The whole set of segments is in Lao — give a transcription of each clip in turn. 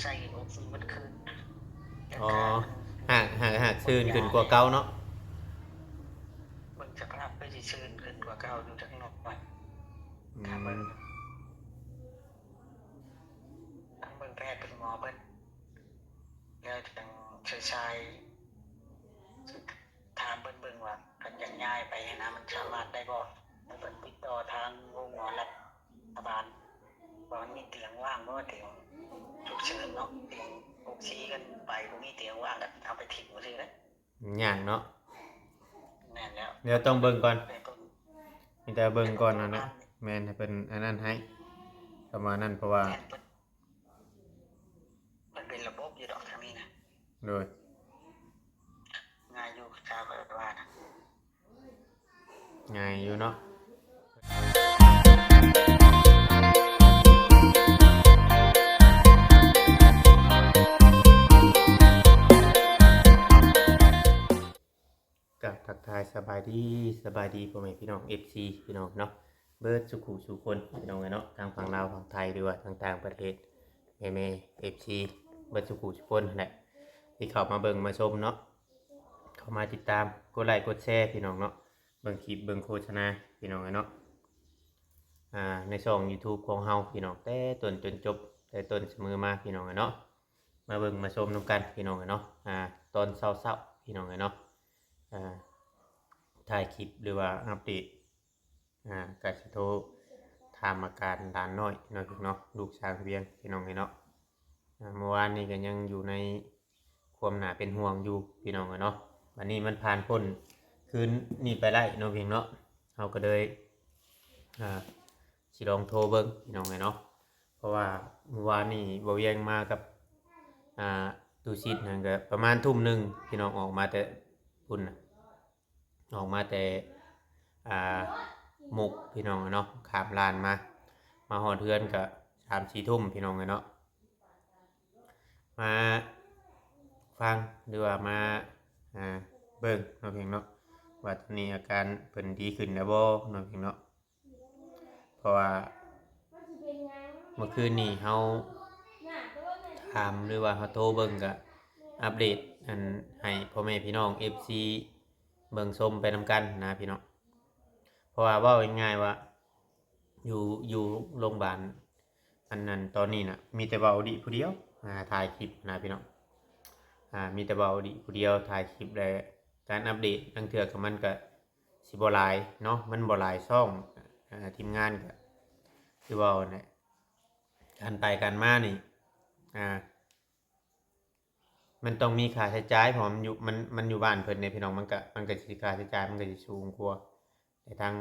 ໃສ່ອົກຊີເບິດຄືນ. ອໍ ຫາກ ຫາກ ຫາກຊື່ນຂຶ້ນກວ່າເກົ່າເນາະ. ເບິ່ງສະພາບຄືຊິຊື່ນຂຶ້ນກວ່າເກົ່າຢູ່ຈັກໜ້ອຍ. ອືມ ຖ້າເບິ່ງ ຕ້ອງເບິ່ງແພດເບິ່ງໝໍເພິ່ນ ແລ້ວຈັ່ງສາຍໆ ຖາມເພິ່ນເບິ່ງວ່າ ຄັນຢາກຍ້າຍໄປຫັ້ນນະ ມັນສາມາດໄດ້ບໍ່? ໃຫ້ເພິ່ນຕິດຕໍ່ທາງໂຮງໝໍລັດຖະບານ ວ່າມັນມີຕຽງວ່າງບໍ່ ຕຽງສຸກເສີນເນາະ, ຕຽງອົກຊີກັນໄປ ບໍ່ມີຕຽງວ່າງກໍເອົາໄປຖິ້ມຊື່ໆເດ້. ຍາກເນາະ. ແມ່ນແລ້ວ ດຽວຕ້ອງເບິ່ງກ່ອນ. ແມ່ນ ມີແຕ່ເບິ່ງກ່ອນນະເນາະ. ແມ່ນ ໃຫ້ເພິ່ນອັນນັ້ນໃຫ້ ປະມານນັ້ນ ເພາະວ່າ ແມ່ນ ເພິ່ນ ມັນເປັນລະບົບຢູ່ດອກທາງນີ້ນະ. ໂດຍ ງ່າຍຢູ່ ຊາວຂ້ອຍວ່ານະ. ງ່າຍຢູ່ເນາະ. ກະທັກທາຍສະບາຍດີ ສະບາຍດີພໍ່ແມ່ພີ່ນ້ອງ ເອັຟຊີ ພີ່ນ້ອງເນາະ ເບິດສູ່ຜູ້ສູ່ຄົນ ພີ່ນ້ອງເອີຍເນາະ, ທັງຝັ່ງລາວ ຝັ່ງໄທ ຫຼືວ່າທາງຕ່າງປະເທດ ແມ່ໆ ເອັຟຊີ ເບິດສູ່ຜູ້ສູ່ຄົນຫັ້ນແຫຼະ ທີ່ເຂົ້າມາເບິ່ງມາຊົມເນາະ, ເຂົ້າມາຕິດຕາມ ກົດໄລ້ກົດແຊ ພີ່ນ້ອງເນາະ, ເບິ່ງຄລິບເບິ່ງໂຄສະນາ ພີ່ນ້ອງເອີຍເນາະ. ອ່າ ໃນຊ່ອງຢູທູບຂອງເຮົາ ພີ່ນ້ອງ ແຕ່ຕົ້ນຈົນຈົບ ແຕ່ຕົ້ນສະເໝີມາ ພີ່ນ້ອງເອີຍເນາະ, ມາເບິ່ງມາຊົມນຳກັນ ພີ່ນ້ອງເອີຍເນາະ. ອ່າ ຕອນເຊົ້າໆ ພີ່ນ້ອງເອີຍເນາະ ອ່າ ຖ່າຍຄລິບ ຫຼືວ່າອັບເດດ ອ່າ ກະຊິໂທຖາມອາການຫຼານນ້ອຍເນາະ ເນາະ ລູກຊ້າງວຽງ ພີ່ນ້ອງເອີຍເນາະ. ອ່າ ເມື່ອວານນີ້ກໍຍັງຢູ່ໃນຄວາມໜ້າເປັນຫ່ວງຢູ່ ພີ່ນ້ອງເອີຍເນາະ, ບັດນີ້ມັນຜ່ານພົ້ນຄືນນີ້ໄປໄດ້ເນາະ ວຽງເນາະ, ເຮົາກໍເລີຍ ອ່າ ຊິລອງໂທເບິ່ງ ພີ່ນ້ອງເອີຍເນາະ. ເພາະວ່າມື້ວານນີ້ບ່າວວຽງມາກັບ ອ່າ ຕູຊິດຫັ້ນກໍປະມານທຸ່ມໜຶ່ງ ພີ່ນ້ອງ, ອອກມາແຕ່ພຸ້ນນະ ອອກມາແຕ່ ອ່າ ມຸກ ພີ່ນ້ອງເນາະ, ຂ້າມລານມາ ມາຮອດເຮືອນກໍສາມສີ່ທຸ່ມ ພີ່ນ້ອງເນາະ. ມາຟັງ ຫຼືວ່າມາ ອ່າ ເບິ່ງເນາະ ວຽງເນາະ ວ່າຕອນນີ້ອາການເພິ່ນດີຂຶ້ນແລ້ວບໍ່ເນາະ ວຽງເນາະ. ເພາະວ່າເມື່ອຄືນນີ້ເຮົາຖາມ ຫຼືວ່າເຮົາໂທເບິ່ງ ກະອັບເດດອັນໃຫ້ພໍ່ແມ່ພີ່ນ້ອງ ເອັຟຊີ ເບິ່ງຊົມໄປນຳກັນນະ ພີ່ນ້ອງ. ເພາະວ່າເວົ້າງ່າຍໆວ່າ ຢູ່ ຢູ່ໂລງບານອັນນັ້ນ ຕອນນີ້ນະ ມີແຕ່ບ່າວດິຜູ້ດຽວ ອ່າ ຖ່າຍຄລິບນະ ພີ່ນ້ອງ. ອ່າ ມີແຕ່ບ່າວດິຜູ້ດຽວຖ່າຍຄລິບ ແລະ ການອັບເດດ ລາງເທື່ອກໍມັນກໍ ຊິບໍ່ຫຼາຍເນາະ, ມັນບໍ່ຫຼາຍຊ່ອງ ອ່າ ທີມງານກໍຄືເວົ້າຫັ້ນແຫຼະ, ການໄປການມານີ້ ອ່າ ມັນຕ້ອງມີຄ່າໃຊ້ຈ່າຍ ເພາະວ່າມັນຢູ່ ມັນ ມັນຢູ່ບ້ານເພິ່ນເດ້ ພີ່ນ້ອງ, ມັນກໍ ມັນກໍຊິຄ່າໃຊ້ຈ່າຍມັນກໍຊິສູງກວ່າ. ແຕ່ທາງ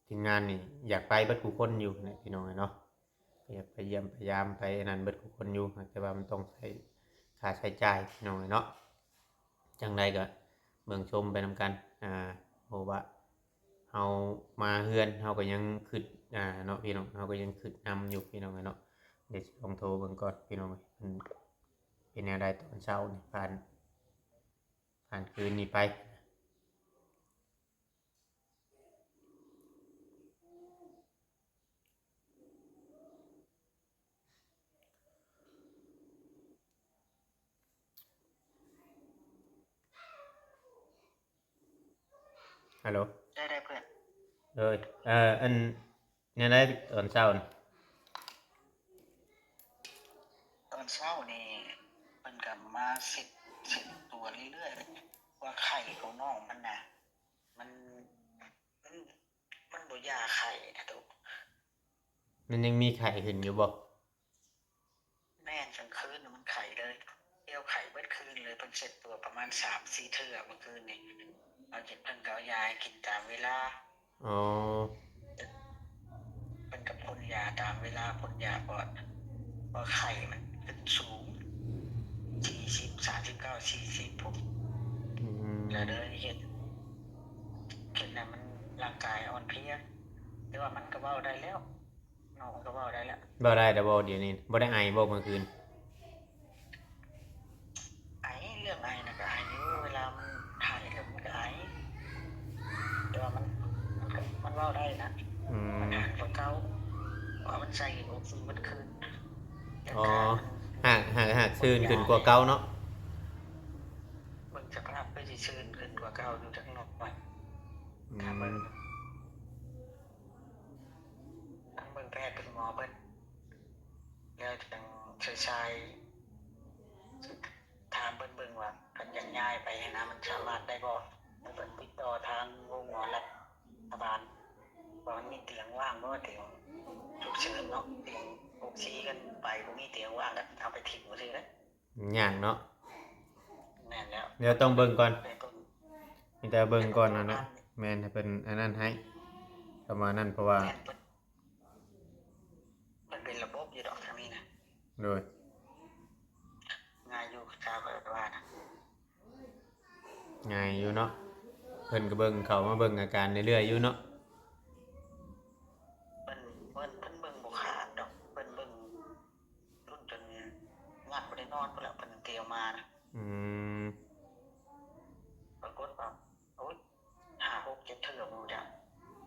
ທີມງານນີ້ຢາກໄປເບິດຄູ່ຄົນຢູ່ແຫຼະ ພີ່ນ້ອງເອີຍເນາະ, ຢາກໄປຢ້ຽມໄປຢາມໄປອັນນັ້ນເບິດຄູ່ຄົນຢູ່, ແຕ່ວ່າມັນຕ້ອງໃຊ້ຄ່າໃຊ້ຈ່າຍ ພີ່ນ້ອງເອີຍເນາະ. ຈັ່ງໃດກໍເບິ່ງຊົມໄປນຳກັນ ອ່າ ເພາະວ່າເຮົາມາເຮືອນ ເຮົາກໍຍັງຄິດ ອ່າ ເນາະ ພີ່ນ້ອງ, ເຮົາກໍຍັງຄິດນຳຢູ່ ພີ່ນ້ອງເອີຍເນາະ. ດຽວຊິລອງໂທເບິ່ງກ່ອນ ພີ່ນ້ອງເອີຍ, ເພິ່ນເປັນແນວໃດຕອນເຊົ້ານີ້ ຜ່ານ ຜ່ານຄືນນີ້ໄປ. ຮັລໂຫຼ ໄດ້ ໄດ້ເພື່ອນ. ໂດຍ ເອີ ອັນ ແນວໃດຕອນເຊົ້ານະ? ຕອນເຊົ້ານີ້ເພິ່ນກໍມາເຊັກ ເຊັກຕົວເລື້ອຍໆ ວ່າໄຂ້ຂອງນ້ອງມັນນະ ມັນ ມັນ ມັນບໍ່ຢາໄຂ້ນະໂຕ. ມັນຍັງມີໄຂ້ຂຶ້ນຢູ່ບໍ່? ແມ່ນ, ກາງຄືນມັນໄຂ້ເລີຍ, ດຽວໄຂ້ເບິດຄືນເລີຍ. ເພິ່ນເຊັກຕົວປະມານສາມສີ່ເທື່ອເມື່ອຄືນນີ້. ເອົາ ເພິ່ນກໍເອົາຢາໃຫ້ກິນຕາມເວລາ. ອໍ ເພິ່ນກໍພົ່ນຢາຕາມເວລາ, ພົ່ນຢາປອດ ເພາະໄຂ້ມັນຂຶ້ນສູງ ສີ່ສິບ ສາມສິບເກົ້າ ສີ່ສິບ ພຸ້ນ. ອືມ ແລ້ວເລີຍເຮັດ ເຮັດໃຫ້ມັນ ຮ່າງກາຍອ່ອນເພຍ, ແຕ່ວ່າມັນກໍເວົ້າໄດ້ແລ້ວ. ນ້ອງກໍເວົ້າໄດ້ແລ້ວ. ເວົ້າໄດ້ແລ້ວບໍ່ດຽວນີ້? ບໍ່ໄດ້ໄອບໍ່ເມື່ອຄືນ? ໄອ, ເລື່ອງໄອນະກໍໄອຢູ່, ເວລາມັນໄອແລ້ວມັນກໍໄອ, ແຕ່ວ່າມັນ ມັນກໍ ມັນເວົ້າໄດ້ນະ. ອືມ ມັນຫັນກວ່າເກົ່າ, ເພາະວ່າມັນໃສ່ອົກຊີເບິດຄືນ. ອໍ ແຕ່ການມັນ ຫາກ ຫາກ ຫາກຊື່ນຂຶ້ນກວ່າເກົ່າເນາະ. ເບິ່ງສະພາບຄືຊິຊື່ນຂຶ້ນກວ່າເກົ່າຢູ່ຈັກໜ່ອຍ. ອືມ ຖ້າເບິ່ງ ຕ້ອງເບິ່ງແພດເບິ່ງໝໍເພິ່ນ ແລ້ວຈັ່ງຊ່ອຍໆ ຖາມເພິ່ນເບິ່ງວ່າ ຄັນຢາກຍ້າຍໄປຫັ້ນນະ ມັນສາມາດໄດ້ບໍ່? ໃຫ້ເພິ່ນຕິດຕໍ່ທາງໂຮງໝໍລັດຖະບານ ວ່າມັນມີຕຽງວ່າງບໍ່ ຕຽງສຸກເສີນເນາະ ຕຽງຫົກສີ່ ຄັນໄປບໍ່ມີຕຽງວ່າງ ກໍເອົາໄປຖິ້ມຊື່ໆເດ້. ມັນຍາກເນາະ. ແມ່ນແລ້ວ ດຽວຕ້ອງເບິ່ງກ່ອນ ໃຫ້ເພິ່ນ ມີແຕ່ເບິ່ງກ່ອນຫັ້ນນະ. ແມ່ນ ໃຫ້ເພິ່ນອັນນັ້ນໃຫ້ ປະມານນັ້ນ ເພາະວ່າ ແມ່ນ ເພິ່ນ ມັນເປັນລະບົບຢູ່ດອກທາງນີ້ນະ. ໂດຍ ງ່າຍຢູ່ ຊາວຂ້ອຍວ່ານະ ງ່າຍຢູ່ເນາະ. ເພິ່ນກໍເບິ່ງ ເຂົ້າມາເບິ່ງອາການເລື້ອຍໆຢູ່ເນາະ. ເພິ່ນ ເພິ່ນ ເພິ່ນເບິ່ງບໍ່ຂາດດອກ ເພິ່ນເບິ່ງ ລຸ້ນຈົນຍັດບໍ່ໄດ້ນອນພຸ້ນແຫຼະ ເພິ່ນເກວມານະ. ອືມ ປາກົດວ່າ ໂອ້ຍ ຫ້າ ຫົກ ເຈັດ ເທື່ອບໍ່ຮູ້ຈັກ.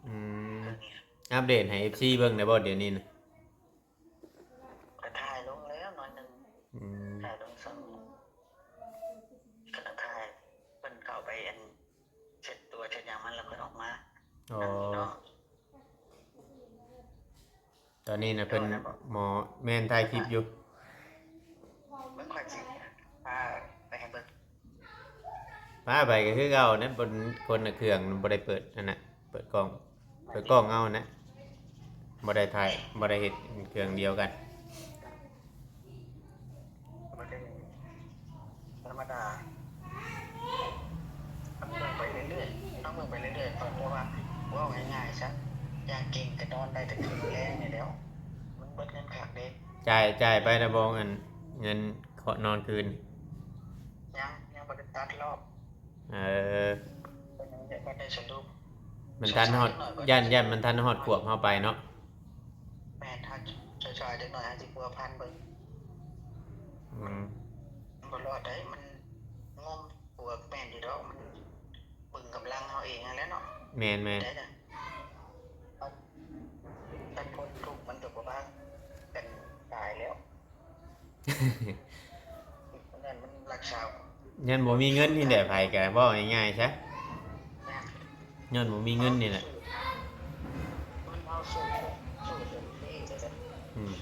ອືມ ຄືນີ້ນະ ອັບເດດໃຫ້ເອັຟຊີເບິ່ງໄດ້ບໍ່ດຽວນີ້ນະ? ກໍຖ່າຍລົງແລ້ວໜ້ອຍໜຶ່ງ. ອືມ ຖ່າຍລົງຊ່ອງ ກໍຖ່າຍ ເພິ່ນເຂົ້າໄປອັນ ເຊັດຕົວເຊັດຫຍັງມັນ ແລ້ວເພິ່ນອອກມາ. ອໍ ຕອນນີ້ນະເພິ່ນ ເຈົ້ານະ ໝໍ ແມ່ນ ຖ່າຍຄລິບຢູ່. ເບິ່ງ ຂ້ອຍຊິພາໄປໃຫ້ເບິ່ງ. ພາໄປກໍຄືເກົ່ານັ້ນ ຄົນ ຄົນລະເຄື່ອງ ບໍ່ໄດ້ເປີດອັນນະ ເປີດກ້ອງ ເປີດກ້ອງເອົານະ ບໍ່ໄດ້ຖ່າຍ ບໍ່ໄດ້ເຮັດເຄື່ອງດຽວກັນ. ມັນເປັນທຳມະດາ ຕ້ອງເບິ່ງໄປເລື້ອຍໆ ຕ້ອງເບິ່ງໄປເລື້ອຍໆ ເພາະວ່າ ເວົ້າງ່າຍໆຊະ ຢ່າງເກັ່ງກໍນອນໄດ້ແຕ່ຄືນແລງນີ້ແຫຼ້ວ ມັນເບິດເງິນຄັກເດ້. ຈ່າຍ ຈ່າຍໄປແລ້ວບໍ່ ອັນ ເງິນນອນຄືນ? ຍັງ ຍັງບໍ່ໄດ້ຕັດລອບ. ເອີ ຍັງບໍ່ໄດ້ສະຫຼຸບ ມັນທັນຮອດ ຢ້ານ ຢ້ານມັນທັນຮອດຂວບເຮົາໄປເນາະ. ແມ່ນ ຖ້າຊ້າໆຈັກໜ້ອຍ ເຮົາຊິພົວພັນເບິ່ງ. ອືມ ມັນບໍ່ລອດໃດ໋ ມັນງົມຂົວແມ່ນຢູ່ດອກ ມັນເບິ່ງກຳລັງເຮົາເອງຫັ້ນແຫຼະເນາະ. ແມ່ນໆ ແຕ່ ຄັນພົ້ນທຸກມັນກໍບໍ່ພາກັນຕາຍແລ້ວ. ນັ້ນມັນລັກສາ ຍ້ອນບໍ່ມີເງິນນີ້ແຫຼະ ໃຜກໍເວົ້າງ່າຍໆຊະ ຍ້ອນບໍ່ມີເງິນນີ້ແຫຼະ. ມັນເຮົາສູ້ ສູ້ຕົນເອງຊະ. ອືມ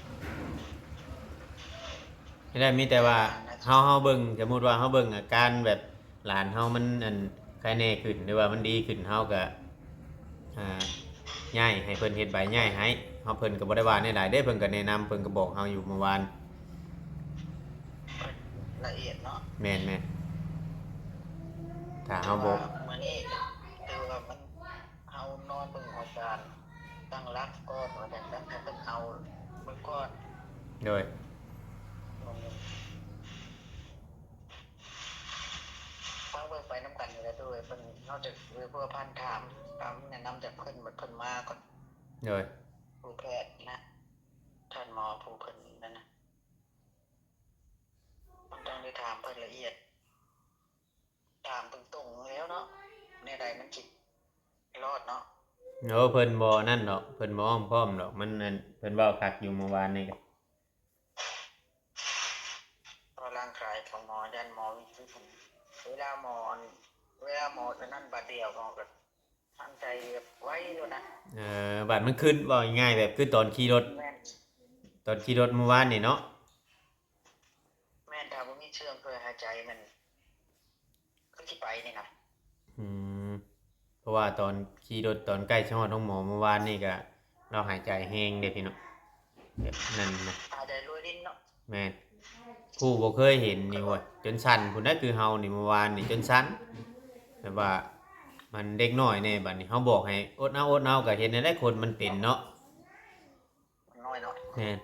ນີ້ແຫຼະ ມີແຕ່ວ່າເຮົາ ເຮົາເບິ່ງ ສົມມຸດວ່າເຮົາເບິ່ງອາການແບບ ຫຼານເຮົາມັນ ອັນ ໄຄແນ່ຂຶ້ນ ຫຼືວ່າມັນດີຂຶ້ນ ເຮົາກະ ອ່າ ຍ້າຍ ໃຫ້ເພິ່ນເຮັດໃບຍ້າຍໃຫ້ເຮົາ ເພິ່ນກໍບໍ່ໄດ້ວ່າແນວໃດເດ້ ເພິ່ນກໍແນະນຳ ເພິ່ນກໍບອກເຮົາຢູ່ມື້ວານ. ລະອຽດເນາະ. ແມ່ນໆ ຖ້າເຮົາບໍ່ ແຕ່ວ່າມື້ນີ້ຖືວ່າມັນ ເຮົານອນເບິ່ງອາການ ຕັ້ງຫຼັກກ່ອນວ່າຈັ່ງຊັ້ນ ໃຫ້ເພິ່ນເອົາເບິ່ງກ່ອນ. ໂດຍ ອືມ ຟັງເບິ່ງໄປນຳກັນນີ້ແຫຼະ ໂດຍເພິ່ນ ເຮົາຈະໄປພົວພັນຖາມ ຖາມແນະນຳຈາກເພິ່ນ ບັດເພິ່ນມາກ່ອນ. ໂດຍ ຜູ້ແພດນະ ທ່ານໝໍຜູ້ເພິ່ນນັ້ນນະ ມັນຕ້ອງໄດ້ຖາມເພິ່ນລະອຽດ ຖາມຕົງໆແລ້ວເນາະ ແນວໃດມັນຊິລອດເນາະ. ໂອ້ ເພິ່ນບໍ່ນັ້ນດອກ ເພິ່ນບໍ່ອ້ອມຄ້ອມດອກ ມັນ ອັນ ເພິ່ນເວົ້າຄັກຢູ່ມື້ວານນີ້ກະ ເພາະຮ່າງກາຍຂອງໝໍ ຢ້ານໝໍ ເວລາໝໍ ເວລາໝໍອັນນັ້ນບາດດຽວ ໝໍກໍ ຫາຍໃຈແບບໄວໂລດນະ. ເອີ ບາດມັນຄືນ ເວົ້າງ່າຍໆ ແບບຄືຕອນຂີ່ລົດ ແມ່ນ ຕອນຂີ່ລົດມື້ວານນີ້ເນາະ. ແມ່ນ ຖ້າບໍ່ມີເຄື່ອງຊ່ວຍຫາຍໃຈນັ້ນ ຄືຊິໄປນີ້ນະ. ອືມ ເພາະວ່າຕອນຂີ່ລົດ ຕອນໃກ້ຊິຮອດໂຮງໝໍມື້ວານນີ້ກະ ລາວຫາຍໃຈແຮງເດ້ພີ່ນ້ອງ ແບບນັ້ນນະ ຫາຍໃຈລວຍລິນເນາະ. ແມ່ນ ຜູ້ບໍ່ເຄີຍເຫັນນີ້ ໂອ້ຍ ຈົນສັ່ນພຸ້ນນະ ຄືເຮົານີ້ ເມື່ອວານນີ້ຈົນສັ່ນ ແບບວ່າມັນເດັກນ້ອຍແດ່ ບັດນີ້ເຮົາບອກໃຫ້ອົດເອົາ ອົດເອົາ ກໍເຮັດແນວໃດ ຄົນມັນເປັນເນາະ ນ້ອຍເນາະ. ແມ່ນ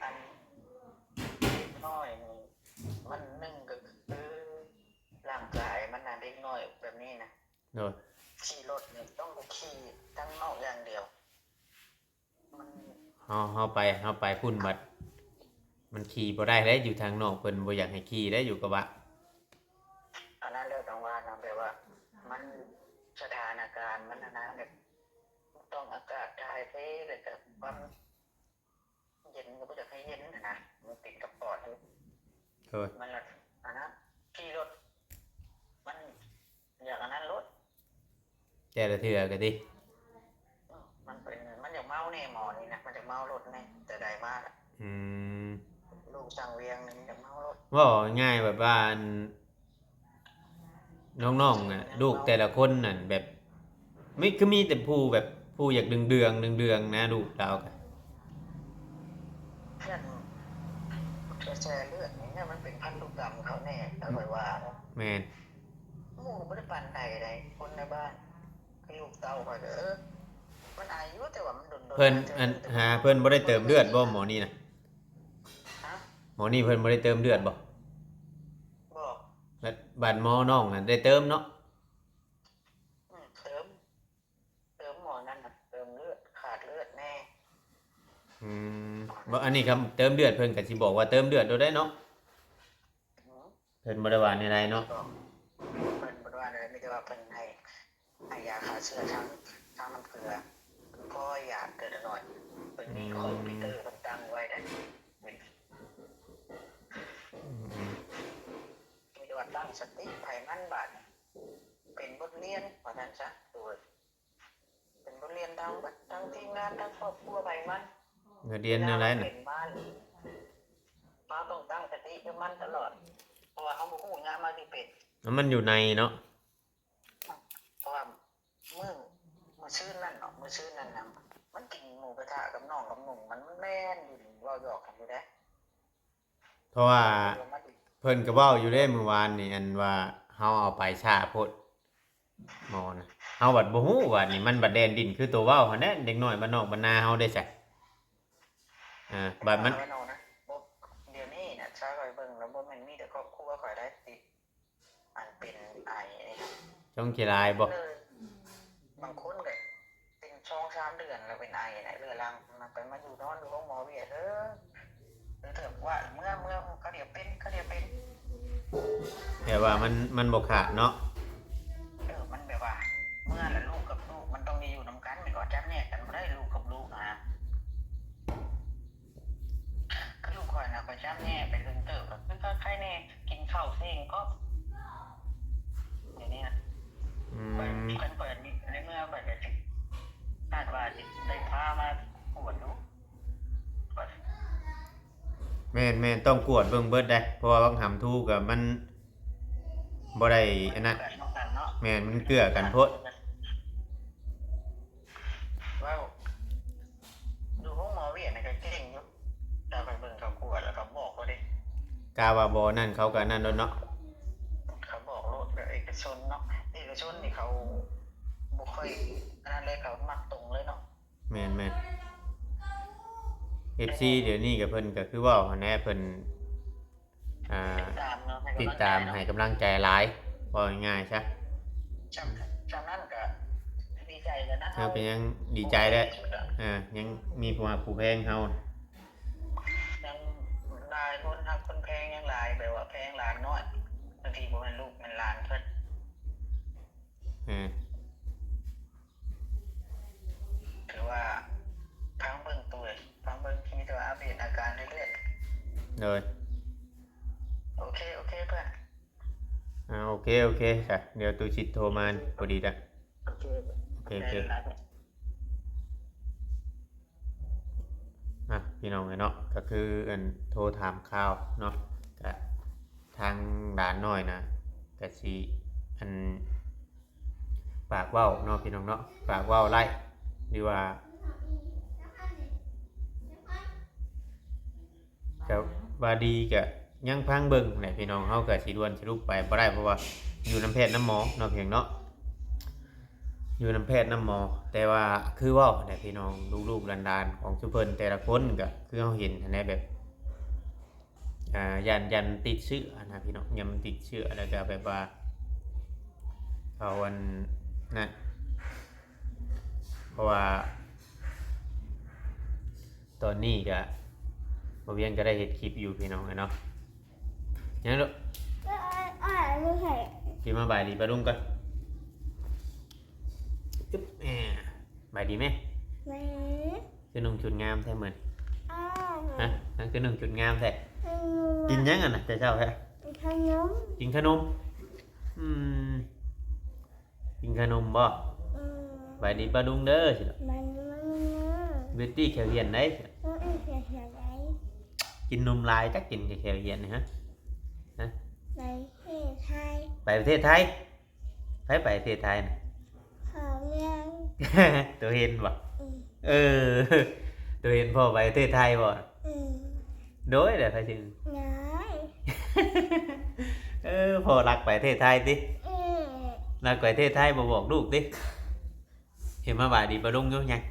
ອັນເດັກນ້ອຍນີ້ ມັນໜຶ່ງກໍຄືຮ່າງກາຍມັນນະ ເດັກນ້ອຍແບບນີ້ນະ ໂດຍ ຂີ່ລົດນີ້ຕ້ອງໄດ້ຂີ່ທາງນອກຢ່າງດຽວ. ມັນ ເຮົາ ເຮົາໄປ ເຮົາໄປພຸ້ນບັດ ມັນຂີ່ບໍ່ໄດ້ເດ້ ຢູ່ທາງນອກເພິ່ນບໍ່ຢາກໃຫ້ຂີ່ເດ້ ຢູ່ກະບະ. ອັນນັ້ນແຫຼະ ຕ້ອງວ່ານຳ ແບບວ່າມັນ ສະຖານະການມັນຫັ້ນນະ ແບບຕ້ອງອາກາດຖ່າຍເທ ແລ້ວກະຄວາມ ເຢັນກໍບໍ່ຢາກໃຫ້ເຢັນຫັ້ນນະ ແບ ໂດຍ ມັນລະອັນນັ້ນ ຂີ່ລົດ ມັນຢາກອັນນັ້ນໂລດ ແຕ່ລະເທື່ອກໍຕິ ມັນເປັນ ມັນຢາກເມົາແດ່ໝໍນີ້ນະ ມັນຢາກເມົາລົດແດ່ ແຕ່ໃດມາລະ ອືມ ລູກສ້າງວຽງນີ້ມັນຢາກເມົາລົດ ເວົ້າງ່າຍແບບວ່າ ອັນ ນ້ອງໆ ອະ ລູກແຕ່ລະຄົນນັ້ນແບບ ມີ ຄືມີແຕ່ຜູ້ແບບ ຜູ້ຢາກເດືອງໆ ເດືອງໆ ນະ ລູກລາວກະ ເພື່ອນ ກະແສເລືອດນີ້ນະ ມັນເປັນພັນທຸກກຳເຂົາແດ່ ຂ້ອຍວ່າ ແມ່ນ ໝູ່ບໍ່ໄດ້ປານໃດໃດ ຄົນໃນບ້ານ ຄືລູກເຕົ້າຂ້ອຍກໍ ເອີ ມັນອາຍຸ ແຕ່ວ່າມັນດົນໆ ເພິ່ນ ມາເທື່ອ ອັນ ຫາເພິ່ນບໍ່ໄດ້ເຕີມເລືອດບໍ່ ໝໍນີ້ນະ? ຮະ? ໝໍນີ້ເພິ່ນບໍ່ໄດ້ເຕີມເລືອດບໍ່? ບໍ່ ແລ້ວບາດໝໍນ້ອງນັ້ນໄດ້ເຕີມເນາະ? ອືມ ເຕີມ ເຕີມໝໍນັ້ນນະ ເຕີມເລືອດ ຂາດເລືອດແດ່ ອືມ ບໍ່ ອັນນີ້ຄັນເຕີມເລືອດ ເພິ່ນກໍຊິບອກວ່າເຕີມເລືອດໂລດໄດ໋ເນາະ ອືມ ເພິ່ນບໍ່ໄດ້ວ່າແນວໃດເນາະ ເພິ່ນບໍ່ໄດ້ວ່າແນວໃດ ມີແຕ່ວ່າເພິ່ນໃຫ້ ໃຫ້ຢາຂ້າເຊື້ອທາງ ທາງນ້ຳເກືອ ພໍຢາກເກີດໜ້ອຍ ເພິ່ນມີຄອມພິວເຕີເພິ່ນຕັ້ງໄວ້ໄດ໋ ອືມ ມີແຕ່ວ່າຕັ້ງສະຕິໃຜມັນບາດ ເປັນບົດຮຽນວ່າຊັ້ນຊະ ໂດຍ ເປັນບົດຮຽນທັງເບິດ ທັງທີມງານ ທັງຄອບຄົວໃຜມັນ ບົດຮຽນແນວໃດນະ? ເປັນມາ ເຮົາຕ້ອງຕັ້ງສະຕິກັບມັນຕະຫຼອດ ເພາະວ່າເຮົາບໍ່ຮູ້ຍາມເຮົາຊິເປັນ ແລ້ວມັນຢູ່ໃນເນາະ ເພາະວ່າມື້ ມື້ຊືນນັ້ນເນາະ ມື້ຊືນນັ້ນນະ ມັນກິນໝູກະທະກັບນ້ອງກັບໜຸ່ມ ມັນແມ່ນຢູ່ ເວົ້າຢອກກັນຢູ່ເດ້ ເພາະວ່າເພິ່ນກໍເວົ້າຢູ່ເດ້ມື້ວານນີ້ ອັນວ່າເຮົາເອົາໄປຊ້າໂພດ ໝໍນະ ເຮົາບັດບໍ່ຮູ້ ບາດນີ້ມັນບັດແລ່ນດິ້ນຄືໂຕເວົ້າຫັ້ນແຫຼະ ເດັກນ້ອຍບ້ານນອກບ້ານນາເຮົາເດ້ຊະ ອາ ບາດມັນ ເອົາແນ່ນອນນະ ບໍ່ ດຽວນີ້ນະ ຊາວຂ້ອຍເບິ່ງແລ້ວ ບໍ່ແມ່ນມີແຕ່ຄອບຄົວຂ້ອຍໃດ໋ ທີ່ ອັນເປັນໄອນີ້ ຊ່ວງຂີ້ລາຍບໍ່? ເອີ ບາງຄົນກໍເປັນສອງສາມເດືອນແລ້ວເປັນໄອນະ ເຮືອລັງ ໄປມາຢູ່ນອນຢູ່ໂຮງໝໍວຽກ ເອີ ເທື່ອວ່າເມື່ອ ເມື່ອ ຄາວດຽວເປັນ ຄາວດຽວເປັນ ແຕ່ວ່າມັນ ມັນບໍ່ຂາດເນາະ ເອີ ມັນແບບວ່າ ເມື່ອລະລູກກັບລູກມັນຕ້ອງໄດ້ຢູ່ນຳກັນ ແມ່ນບໍ່? ຈັບແຍກກັນບໍ່ໄດ້ ລູກກັບລູກນະ ຄືລູກຂ້ອຍນະ ຂ້ອຍຈັບແຍກໄປເຖິງເຕີບ ກໍຄືກໍໄຄແດ່ ກິນເຂົ້າເສັງກໍ ດຽວນີ້ນະ ອືມ ຂ້ອຍ ຄັນຂ້ອຍໃນເມືອງ ຂ້ອຍກໍຊິ ຄາດວ່າຊິໄດ້ພາມາກວດຢູ່ ແມ່ນໆ ຕ້ອງກວດເບິ່ງເບິດເດ້ ເພາະວ່າບັກຫຳທູກໍມັນບໍ່ໄດ້ອັນນັ້ນ ແມ່ນ ມັນເກື້ອກັນໂພດ ເວົ້າ ຢູ່ໂຮງໝໍວຽກນີ້ກໍເກັ່ງຢູ່ ແຕ່ຂ້ອຍເບິ່ງເຂົາກວດແລ້ວກໍບອກໂລດເດ້ ກະວ່າບໍ່ນັ້ນເຂົາກໍນັ້ນໂລດເນາະ ເຂົາບອກໂລດ ແບບເອກະຊົນເນາະ ເອກະຊົນນີ້ເຂົາບໍ່ຄ່ອຍອັນນັ້ນເລີຍ ເຂົາມັກຕົງເລີຍເນາະ ແມ່ນໆ ເອັຟຊີ ດຽວນີ້ກໍເພິ່ນກໍຄືເວົ້າຫັ້ນແຫຼະ ເພິ່ນ ອ່າ ຕິດຕາມເນາະ ໃຫ້ກຳລັງໃຈເນາະ ຕິດຕາມໃຫ້ກຳລັງໃຈຫຼາຍ ເວົ້າງ່າຍໆຊະ ຊ່ຳ ຊ່ຳນັ້ນກໍດີໃຈແລ້ວນະ ເຮົາກໍຍັງດີໃຈແຫຼະ ເອີ ຍັງມີຜູ້ຮັກຜູ້ແພງເຮົາ ຍັງຫຼາຍຄົນຮັກຄົນແພງຍັງຫຼາຍ ແບບວ່າແພງຫຼານນ້ອຍ ບາງທີບໍ່ແມ່ນລູກແມ່ນຫຼານເພິ່ນ ເອີ ຖືວ່າຟັງເບິ່ງໂຕເອງ ຟັງເບິ່ງ ມີແຕ່ວ່າອັບເດດອາການເລື້ອຍໆ ໂດຍ ໂອເຄ ໂອເຄເພື່ອນ ອ່າ ໂອເຄ ໂອເຄ ສະ ດຽວຕູຊິດໂທມາພໍດີລະ ໂອເຄ ໂອເຄ ໂອເຄ ອ່ະ ພີ່ນ້ອງເອີຍເນາະ ກໍຄືອັນໂທຖາມຂ່າວເນາະ ກະທາງຫຼານນ້ອຍນະ ກະຊິອັນ ປາກເວົ້າເນາະ ພີ່ນ້ອງເນາະ ປາກເວົ້າໄລ້ ຫຼືວ່າ ກະວ່າດີກະຍັງຟັງເບິ່ງແຫຼະ ພີ່ນ້ອງ ເຮົາກະຊິດ່ວນສະຫຼຸບໄປບໍ່ໄດ້ ເພາະວ່າຢູ່ນຳແພດນຳໝໍເນາະ ພີ່ນ້ອງເນາະ ຢູ່ນຳແພດນຳໝໍ ແຕ່ວ່າຄືເວົ້າຫັ້ນແຫຼະ ພີ່ນ້ອງ ລູກໆຫຼານໆຂອງຊຸມເພິ່ນແຕ່ລະຄົນ ກະຄືເຮົາເຫັນຫັ້ນແຫຼະ ແບບ ອ່າ ຢ້ານ ຢ້ານຕິດເຊື້ອນະ ພີ່ນ້ອງ ຢ້ານມັນຕິດເຊື້ອ ແລ້ວກະແບບວ່າ ເຂົາອັນນັ້ນ ເພາະວ່າ ຕອນນີ້ກະ ບໍ່ວຽງກະໄດ້ເຮັດຄລິບຢູ່ ພີ່ນ້ອງເອີຍເນາະ ຍັງລູກ ອ່າ ອ່າ ລູກໃຫ້ ຊິມາບາຍດີປ້າລຸງກ່ອນ ອຶບ ແອ ບາຍດີແມ່ ແມ່ ຄືນຸ່ງຊຸດງາມແທ້ມື້ນີ້ ອ້າວ ຮະ ຄືນຸ່ງຊຸດງາມແທ້ ເອີ ກິນຫຍັງຫັ້ນນະແຕ່ເຊົ້າແທ້? ກິນຂະໜົມ. ກິນຂະໜົມ? ອືມ ກິນຂະໜົມບໍ່? ອືມ ສະບາຍດີປ້າລຸງເດີ. ສະບາຍດີປ້າລຸງເດີ. ບິວຕີ້ແຂວຫ້ຽນໃດ? ບິວຕີ້ແຂວຫ້ຽນໃດ? ກິນນົມຫຼາຍ ຈັກກິນແຂວຫ້ຽນນີ້ ຮະ? ຮະ? ໄປປະເທດໄທ. ໄປປະເທດໄທ? ໃຜໄປປະເທດໄທນະ? ພໍ່ເມືອງ. ໂຕເຫັນບໍ່? ອືມ ເອີ ໂຕເຫັນພໍ່ໄປປະເທດໄທບໍ່? ອືມ ໂດຍ ແລ້ວໃຜຊື່? ໂດຍ. ເອີ ພໍ່ລັກໄປປະເທດໄທຕິ? ອືມ ລັກໄປປະເທດໄທ ບໍ່ບອກລູກຕິ? ເຫັນມາຫວັດດີປ້າລຸງຢູ່ຍັງ?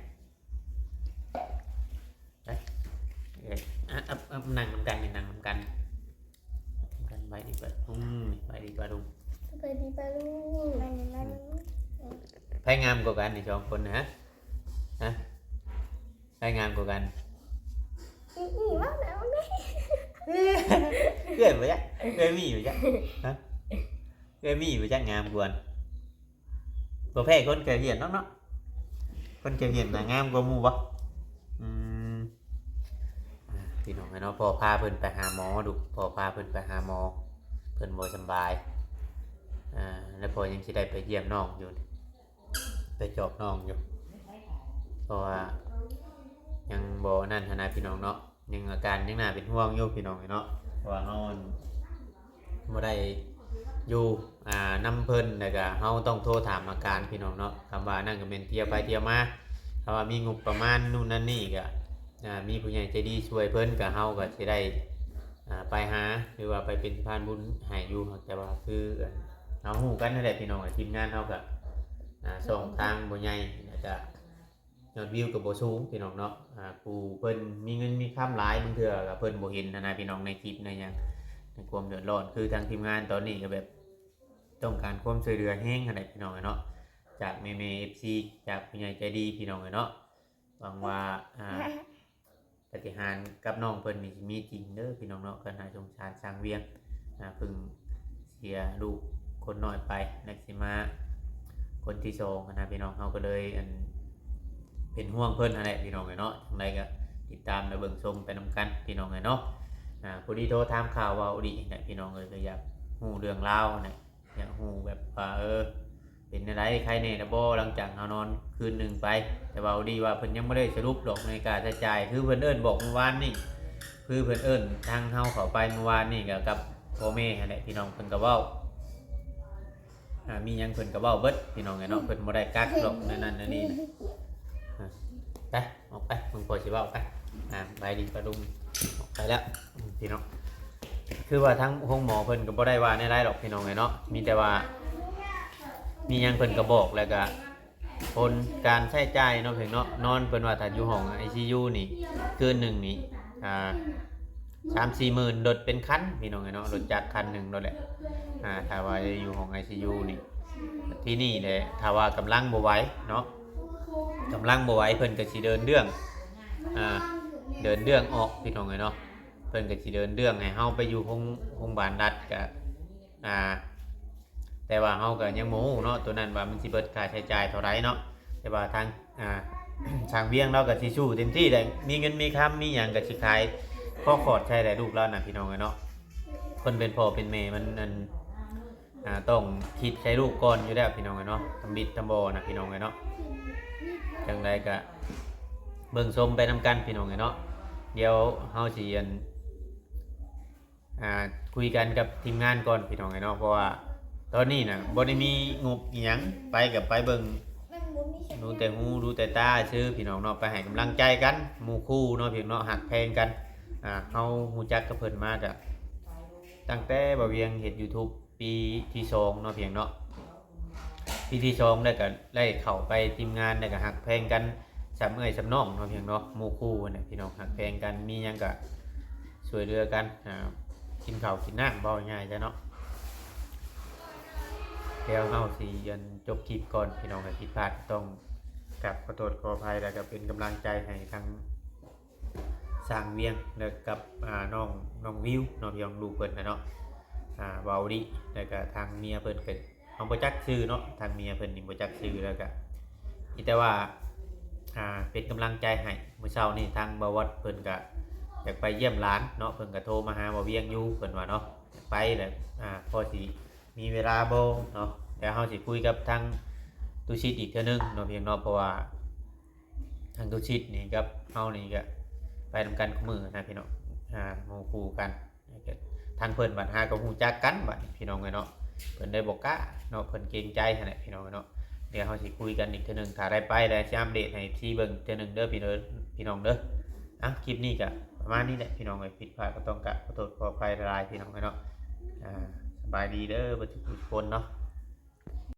ໄປ ເອີ ອ່ະ ອ່ະ ອ່ະ ນັ່ງນຳກັນນີ້ ນັ່ງນຳກັນ ກັນ ສະບາຍດີປ້າລຸງ ສະບາຍດີປ້າລຸງ ສະບາຍດີປ້າລຸງ ສະບາຍດີປ້າລຸງ. ໃຜງາມກວ່າກັນນີ້ສອງຄົນນະ? ຮະ? ໃຜງາມກວ່າກັນ? ອີ່ ອີ່ ວ່າແມ່ນ ເອື້ອຍບໍ່ຈັກ ເອື້ອຍມີບໍ່ຈັກ? ຮະ? ເອື້ອຍມີບໍ່ຈັກງາມກວ່າ? ບໍ່ແພ້ຄົນແຂວຫ້ຽນດອກເນາະ ຄົນແຂວຫ້ຽນໜ້າງາມກວ່າໝູ່ບໍ່? ອືມ ອ່າ ພີ່ນ້ອງເອີຍເນາະ ພໍ່ພາເພິ່ນໄປຫາໝໍ ລູກ ພໍ່ພາເພິ່ນໄປຫາໝໍ ເພິ່ນບໍ່ສຳບາຍ ອ່າ ແລ້ວພໍ່ຍັງຊິໄດ້ໄປຢ້ຽມນ້ອງຢູ່ ໄປຈອບນ້ອງຢູ່ ເພາະວ່າຍັງບໍ່ນັ້ນຫັ້ນນະ ພີ່ນ້ອງເນາະ. ຍັງອາການຍັງໜ້າເປັນຫ່ວງຢູ່ພີ່ນ້ອງເນາະ ເພາະວ່າເຮົາ ອັນ ບໍ່ໄດ້ຢູ່ ອ່າ ນຳເພິ່ນ ແລ້ວກະເຮົາຕ້ອງໂທຖາມອາການພີ່ນ້ອງເນາະ. ຄຳວ່ານັ້ນກະແມ່ນທ່ຽວໄປທ່ຽວມາ ຄຳວ່າມີງົບປະມານນູ້ນນັ້ນນີ້ກະ ອ່າ ມີຜູ້ໃຫຍ່ໃຈດີຊ່ວຍເພິ່ນ ກະເຮົາກະຊິໄດ້ ອ່າ ໄປຫາ ຫຼືວ່າໄປເປັນສະພານບຸນໃຫ້ຢູ່. ແຕ່ວ່າຄື ອັນ ເຮົາຮູ້ກັນຫັ້ນແຫຼະພີ່ນ້ອງ ທີມງານເຮົາກະ ອ່າ ຊ່ອງທາງບໍ່ໃຫຍ່ ແລ້ວກະ ຍອດວິວກໍບໍ່ສູງພີ່ນ້ອງເນາະ. ອ່າ ຜູ້ເພິ່ນມີເງິນມີຄຳຫຼາຍ ບາງເທື່ອກໍເພິ່ນບໍ່ເຫັນຫັ້ນນະພີ່ນ້ອງ ໃນຄລິບໃນຫຍັງ ໃນຄວາມເດືອດຮ້ອນ. ຄືທາງທີມງານຕອນນີ້ກໍແບບຕ້ອງການຄວາມຊ່ວຍເຫຼືອແຮງຫັ້ນແຫຼະພີ່ນ້ອງເອີຍເນາະ ຈາກແມ່ໆ ເອັຟຊີ ຈາກຜູ້ໃຫຍ່ໃຈດີພີ່ນ້ອງເອີຍເນາະ. ຫວັງວ່າ ອ່າ ປາຕິຫານກັບນ້ອງເພິ່ນນີ້ຊິມີຈິງເດີພີ່ນ້ອງເນາະ. ກໍໜ້າສົງສານຊ່າງວຽງ ອ່າ ເພິ່ງເສຍລູກຄົນນ້ອຍໄປ ແລ້ວຊິມາຄົນທີສອງຫັ້ນນະພີ່ນ້ອງ. ເຮົາກໍເລີຍ ອັນ ເປັນຫ່ວງເພິ່ນຫັ້ນແຫຼະພີ່ນ້ອງເອີຍເນາະ. ຈັ່ງໃດກໍຕິດຕາມ ແລະ ເບິ່ງຊົມໄປນຳກັນພີ່ນ້ອງເອີຍເນາະ. ອ່າ ພໍດີໂທຖາມຂ່າວເວົ້າດີແຫຼະພີ່ນ້ອງເອີຍ ກໍຢາກຮູ້ເລື່ອງລາວຫັ້ນແຫຼະ. ຢາກຮູ້ແບບວ່າ ເອີ ເປັນແນວໃດ ໄຄແນ່ລະບໍ່ ຫຼັງຈາກເຮົານອນຄືນໜຶ່ງໄປ. ແຕ່ວ່າດີວ່າເພິ່ນຍັງບໍ່ໄດ້ສະຫຼຸບດອກ ໃນຄ່າໃຊ້ຈ່າຍ ຄືເພິ່ນເອີ້ນບອກມື້ວານນີ້ ຄືເພິ່ນເອີ້ນທາງເຮົາເຂົ້າໄປມື້ວານນີ້ ກໍກັບພໍ່ແມ່ຫັ້ນແຫຼະ ພີ່ນ້ອງເພິ່ນກໍເວົ້າ ອ່າ ມີຫຍັງເພິ່ນກໍເວົ້າເບິດ ພີ່ນ້ອງເອີຍເນາະ. ເພິ່ນບໍ່ໄດ້ກັກດອກ ແນວນັ້ນແນວນີ້ນະ. ອ່າ ໄປ ອອກໄປ ເບິ່ງພໍ່ຊິເວົ້າໄປ. ອ່າ ສະບາຍດີປ້າລຸງ ອອກໄປແລ້ວ ອືມ ພີ່ນ້ອງ. ຄືວ່າທາງໂຮງໝໍເພິ່ນກໍບໍ່ໄດ້ວ່າແນວໃດດອກ ພີ່ນ້ອງເອີຍເນາະ. ມີແຕ່ວ່າມີຫຍັງເພິ່ນກໍບອກ ແລ້ວກໍຜົນການໃຊ້ຈ່າຍເນາະ ພີ່ນ້ອງເນາະ. ນອນ ເພິ່ນວ່າຖ້າຢູ່ຫ້ອງໄອຊີຢູນີ້ ຄືນໜຶ່ງນີ້ ອ່າ ສາມສີ່ໝື່ນ ລົດເປັນຄັນ ພີ່ນ້ອງເອີຍເນາະ. ລົດຈັກຄັນໜຶ່ງໂລດແຫຼະ ອ່າ ຖ້າວ່າຢູ່ຫ້ອງໄອຊີຢູນີ້. ທີນີ້ແຫຼະ ຖ້າວ່າກຳລັງບໍ່ໄຫວເນາະ ກຳລັງບໍ່ໄຫວ ເພິ່ນກໍຊິເດີນເລື່ອງ ອ່າ ເດີນເລື່ອງອອກ ພີ່ນ້ອງເອີຍເນາະ. ເພິ່ນກໍຊິເດີນເລື່ອງໃຫ້ເຮົາໄປຢູ່ໂຮງ ໂຮງບານລັດ ກະ ອ່າ ແຕ່ວ່າເຮົາກໍຍັງບໍ່ຮູ້ເນາະ ໂຕນັ້ນວ່າມັນຊິເບິດຄ່າໃຊ້ຈ່າຍເທົ່າໃດເນາະ. ແຕ່ວ່າທາງ ອ່າ ຊ່າງວຽງລາວກໍຊິສູ້ເຕັມທີ່ແຫຼະ ມີເງິນມີຄຳ ມີຫຍັງກໍຊິຂາຍຄໍຂອດໃສ່ແຫຼະ ລູກລາວນະ ພີ່ນ້ອງເອີຍເນາະ. ຄົນເປັນພໍ່ເປັນແມ່ມັນ ອັນ ອ່າ ຕ້ອງຄິດໃສ່ລູກກ່ອນຢູ່ແລ້ວ ພີ່ນ້ອງເອີຍເນາະ ທຳບິດທຳບໍ່ນະ ພີ່ນ້ອງເອີຍເນາະ. ຈັ່ງໃດກະເບິ່ງຊົມໄປນຳກັນ ພີ່ນ້ອງເອີຍເນາະ. ດຽວເຮົາຊິ ອັນ ອ່າ ຄຸຍກັນກັບທີມງານກ່ອນ ພີ່ນ້ອງເອີຍເນາະ ເພາະວ່າຕອນນີ້ນະ ບໍ່ໄດ້ມີງົບອີ່ຫຍັງ ໄປກໍໄປເບິ່ງ ດູແຕ່ຫູດູແຕ່ຕາຊື່ ພີ່ນ້ອງເນາະ ໄປໃຫ້ກຳລັງໃຈກັນ ໝູ່ຄູ່ເນາະ ພີ່ນ້ອງເນາະ ຮັກແພງກັນ. ອ່າ ເຮົາຮູ້ຈັກກັບເພິ່ນມາກະ ຕັ້ງແຕ່ບ່າວວຽງເຮັດຢູທູບປີທີສອງເນາະ ພຽງເນາະ ປີທີສອງ ແລ້ວກໍໄດ້ເຂົ້າໄປທີມງານ ແລ້ວກໍຮັກແພງກັນສ່ຳເອື້ອຍສ່ຳນ້ອງເນາະ ພຽງເນາະ ໝູ່ຄູ່ຫັ້ນແຫຼະ ພີ່ນ້ອງ ຮັກແພງກັນ ມີຫຍັງກໍຊ່ວຍເຫຼືອກັນ ອ່າ ກິນເຂົ້າກິນນ້ຳ ເວົ້າງ່າຍໆຊະເນາະ. ດຽວເຮົາຊິ ອັນ ຈົບຄລິບກ່ອນ ພີ່ນ້ອງ ຖ້າຜິດພາດຕ້ອງກາບຂໍໂທດຂໍອະໄພ ແລ້ວກໍເປັນກຳລັງໃຈໃຫ້ທາງ ຊ່າງວຽງ ແລ້ວກັບ ອ່າ ນ້ອງ ນ້ອງວິວເນາະ ພີ່ນ້ອງ ລູກເພິ່ນນະເນາະ ອ່າ ເວົ້າດີ ແລ້ວກະທາງເມຍເພິ່ນກໍ ເຮົາບໍ່ຈັກຊື່ເນາະ ທາງເມຍເພິ່ນນີ້ບໍ່ຈັກຊື່ ແລ້ວກະມີແຕ່ວ່າ ອ່າ ເປັນກຳລັງໃຈໃຫ້. ມື້ເຊົ້ານີ້ທາງບ່າວວັດເພິ່ນກະ ຢາກໄປຢ້ຽມຫຼານເນາະ ເພິ່ນກໍໂທມາຫາບໍ່ວຽງຢູ່ ເພິ່ນວ່າເນາະ ຢາກໄປແຫຼະ ອ່າ ພໍຊິມີເວລາບໍ່ເນາະ. ແລ້ວເຮົາຊິຄຸຍກັບທາງຕຸສິດອີກເທື່ອໜຶ່ງເນາະ ພີ່ນ້ອງເນາະ ເພາະວ່າທາງຕຸສິດນີ້ກັບເຮົານີ້ກໍໄປນຳກັນຄູ່ມື້ນະ ພີ່ນ້ອງ ອ່າ ໝູ່ຄູ່ກັນ. ທາງເພິ່ນບັດຫາກໍຮູ້ຈັກກັນບັດນີ້ ພີ່ນ້ອງເອີຍເນາະ ເພິ່ນໄດ້ບໍ່ກ້າເນາະ ເພິ່ນເກງໃຈຫັ້ນແຫຼະ ພີ່ນ້ອງເອີຍເນາະ. ດຽວເຮົາຊິຄຸຍກັນອີກເທື່ອໜຶ່ງ ຖ້າໄດ້ໄປແລ້ວຊິອັບເດດໃຫ້ທີ່ເບິ່ງເທື່ອໜຶ່ງເດີ ພີ່ນ້ອງເດີ. ອ່ະ ຄລິບນີ້ກໍປະມານນີ້ແຫຼະ ພີ່ນ້ອງເອີຍ ຜິດພາດກໍຕ້ອງກະຂໍໂທດຂໍອະໄພຫຼາຍໆ ພີ່ນ້ອງເອີຍເນາະ. ອ່າ ສະບາຍດີເດີ ເບິດທຸກຄົນເນາະ.